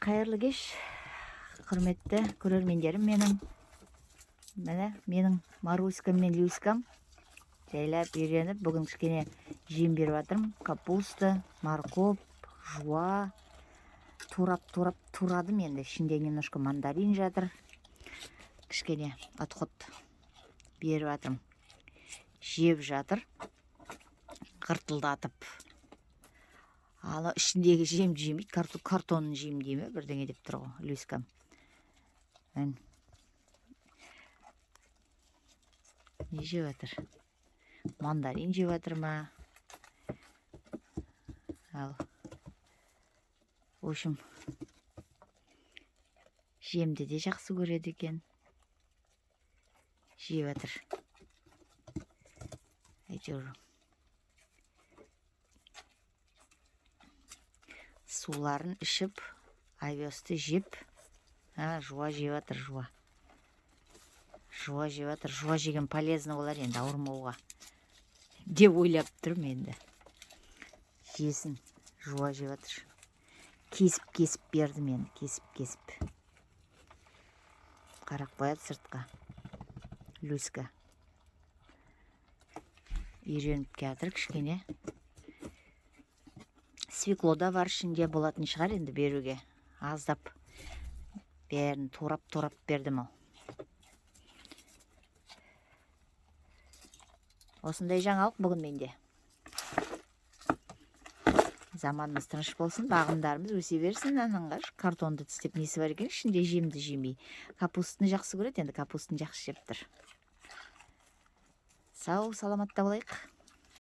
Қайырлы кеш, құрметті көрермендерім менің. Міне, менің Маруськам мен Люськам жайлап үйреніп, бүгін кішкене жем беріп жатырмын. Капуста, морковь, жуа. Турап-турап турадым енді. Ішінде немножко мандарин жатыр. Кішкене отход беріп жатырмын. Жеп жатыр. Ғыртылдатып. Ана ішіндегі жемді жемейді, картонын жеймін дей ме, бірдеңе деп тұр ғой Люськам. Ән. Не жеп жатыр? Мандарин жеп жатыр ма? Ал. В общем, жемді де жақсы көреді екен. Жеп жатыр. Әйтеуір. Суларын ішіп, овесті жеп, жуа жеп жатыр, жуа. Жуа жеп жатыр. Жуа жеген полезно болар енді ауырмауға деп ойлап тұрмын енді. Жесін, жуа жеп жатыр. Кесіп-кесіп бердім енді, кесіп-кесіп. Қарап қояды сыртқа. Люська. Үйреніп келатыр кішкене. Свекло да бар ішінде, болатын шығар енді беруге. Аздап бәрін турап-турап бердім ау. Осындай жаңалық бүгін менде. Заманымыз тыныш болсын, бағымдарымыз өсе берсін. Анаңға картонды тістеп несі бар екен, ішінде жемді жемей. Капустыны жақсы көреді, енді капустыны жақсы жеп тұр. Сау, саламатта болайық.